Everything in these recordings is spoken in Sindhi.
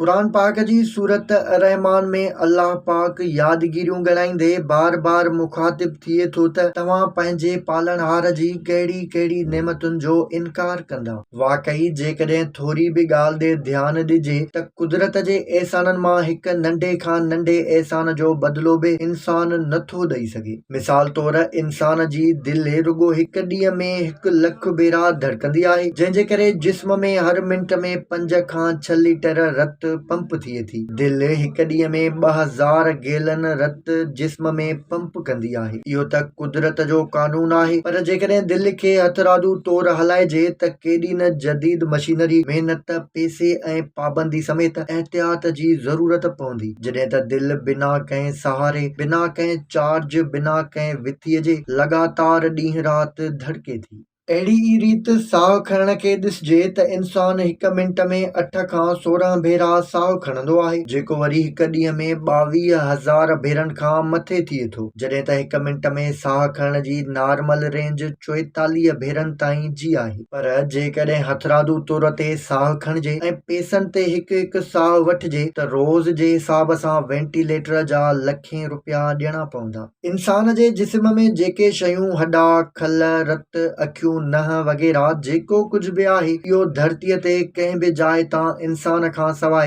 قرآن پاڪ جي سورت الرحمان ۾ الله پاڪ يادگيريون ڳڻائيندي بار بار مخاطب ٿئي ٿو ته توهان پنهنجي پالڻهار جي ڪهڙي ڪهڙي نعمتن جو انڪار ڪندا. واقعي جيڪڏهن ٿوري به ڳالهه ڏي ڌيان ڏجي ته قدرت جي احسانن مان هڪ ننڍي کان ننڍي احسان جو بدلو به انسان نه ٿو ڏئي سگهي. مثال طور انسان جي دل رڳو هڪ ڏينهن ۾ هڪ لک ڀيرا ڌڙڪندي آهي، جنهن جي ڪري جسم ۾ هر منٽ ۾ پنج کان ڇهه ليٽر رت پمپ ٿئي ٿي. دل هڪ ڏينهن ۾ 2000 گيلن رت جسم ۾ پمپ ڪندي آهي. اهو ته قدرت جو قانون آهي، پر جيڪڏهن دل کي هٿرادو طور هلائجي ته ڪيڏي نه جديد مشينري، محنت، پئسي ۽ پابندي سميت احتياط جي ضرورت پوندي. جڏهن ته دل بنا ڪنهن سهاري، بنا ڪنهن چارج، بنا ڪنهن وٿيء جي لڳاتار ڏينهن رات ڌڙڪي ٿي. اهڙي ئي ريت ساهه کڻڻ کي ڏسجي ته انسان هڪ منٽ ۾ اٺ کان 16 ڀيرا ساهه کڻندو آهي، جيڪو وري هڪ ڏينهن ۾ 22,000 ڀيرن کان مٿي ٿئي ٿو، جڏهن ته هڪ منٽ ۾ ساهه کڻڻ جي نارمل رينج 44 ڀيرن تائين جي آهي. پر جيڪڏهن هٿرادو طور تي ساهه کڻجي ۽ پئسن تي هڪ هڪ ساهه وٺجي ته روز جي حساب سان وينٽيليٽر جا لکين روپيا ڏيڻا پوندا. انسان جي جسم ۾ جيڪي شيون هڏا، کل، رت، اکيون، ننهن وغيره جيڪو ڪجهه به آهي اهو ڌرتيء تي ڪنهن به جاء تان انسان کان سواء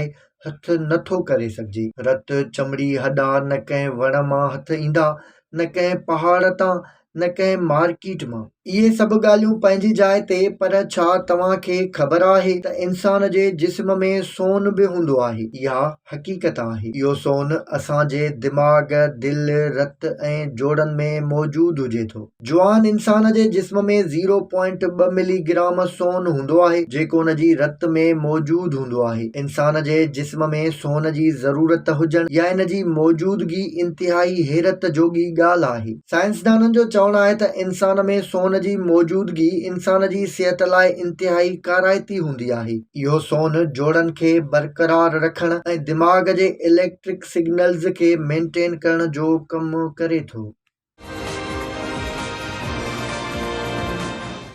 هٿ نه ٿو ڪري سگهجي. رت، چمڙي، هڏا نه ڪنهن وڻ مان هٿ ايندا، نه ڪنهن پهاڙ تان، نه ڪنهن مارڪيٽ مان. اهي سڀ ڳالهيون پنهنجي جاء تي پر ڇا توهان کي خبر آهي ته انسان جي جسم ۾ سون به هوندو آهي. اها حقيقت آهي. اهو سون اسان جي دماغ، دل، رت ۽ جوڙن ۾ موجود هجي ٿو. جوان انسان جي جسم ۾ زيرو پوائنٽ ٻه ملي گرام سون هوندو آهي جيڪو ان جي رت ۾ موجود هوندو آهي. انسان جي جسم ۾ سون جي ضرورت هجڻ يا ان جي موجودگي انتهائي حيرت جوڳي ڳالهه آهي. سائنسدانن جو چوڻ آهي ته انسان ۾ سون جي موجودگي انسان جي صحت لاء انتهائي ڪارائتي هوندي آهي. اهو سون جوڙن کي برقرار رکڻ ۽ دماغ جي اليڪٽرڪ سگنلز کي مينٽين ڪرڻ جو ڪم ڪري ٿو.